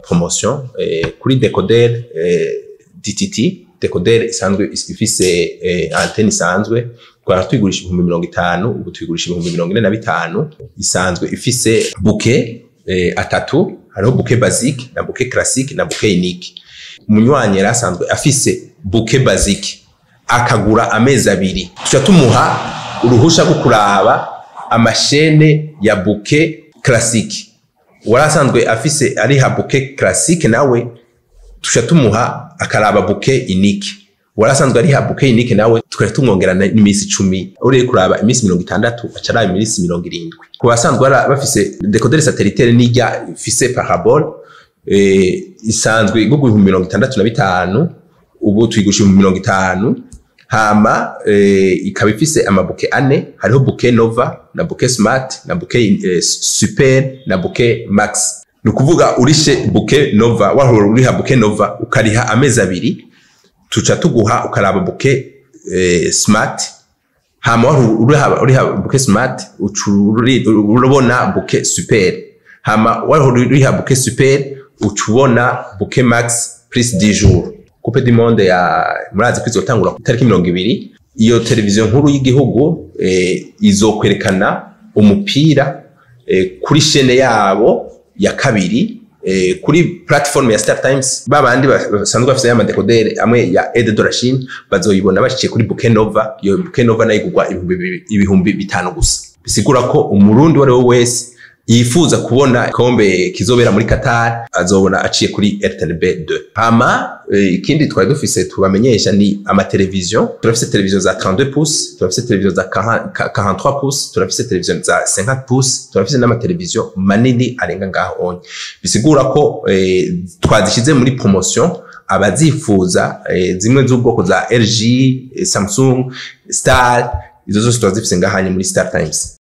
Promotion kuri décodeur DTT, décodeur isanzwe ifise antenne isanzwe, twara tuyigurisha 50,000, ubu tuyigurisha 45,000. Isanzwe ifise bouquet atatu: hariho bouquet basique na bouquet classique na bouquet unique. Umunywanyi yari asanzwe afise bouquet basique akagura amezi 2, tuca tumuha uruhusha rwo kuraba ama chaînes ya bouquet classique. Uwari asanzwe afise ariha bouquet classique nawe tuca tumuha akaraba bouquet unique. Uwari asanzwe ariha bouquet unique nawe tukaba tumwongera n'iminsi 10. Uriye kuraba iminsi 60, aca araba iminsi 70. Ku basanzwe bafise décodeur satellitaire n'irya ifise parabole, isanzwe igurwa 65,000, ubu tuyigurisha 50,000. Hama ikaba ifise ama bouquets ane: hariho bouquet Nova na bouquet Smart na bouquet Super na bouquet Max. Ni ukuvuga urishe bouquet Nova, wahora uriha bouquet Nova ukariha amezi 2, tuca tuguha ukaraba bouquet Smart. Hama wahora uriha bouquet Smart, urabona bouquet Super. Hama wahora uriha bouquet Super, uca ubona bouquet Max plus 10 jours. Coupe du Monde ya murazi ko izotangura ku itariki 20. Iyo televiziyo nkuru y'igihugu izokwerekana umupira kuri chaîne yabo ya kabiri, kuri plateforme ya Star Times. Babandi basanzwe bafise ya ma décodeurs amwe ya Aide de la Chine bazoyibona bashikiye kuri bouquet Nova. Iyo bouquet Nova nayo igurwa 5,000 gusa. Bisigura ko Umurundi uwo ari we wese yifuza kubona ikombe kizobera muri Qatar azobona aciye kuri RTNB 2. Hama ikindi twari dufise tubamenyesha ni amateleviziyo. Turafise televiziyo za 32 pouces, turafise televiziyo za 40 43 pouces, turafise televiziyo za 50 pouces, turafise n'amateleviziyo manini arenga ngaho onye. Bisigura ko twazishize muri promotion. Abazifuza zimwe z'ubwoko za LG, Samsung, Star, izo zose turazifise ngahanye muri Star Times.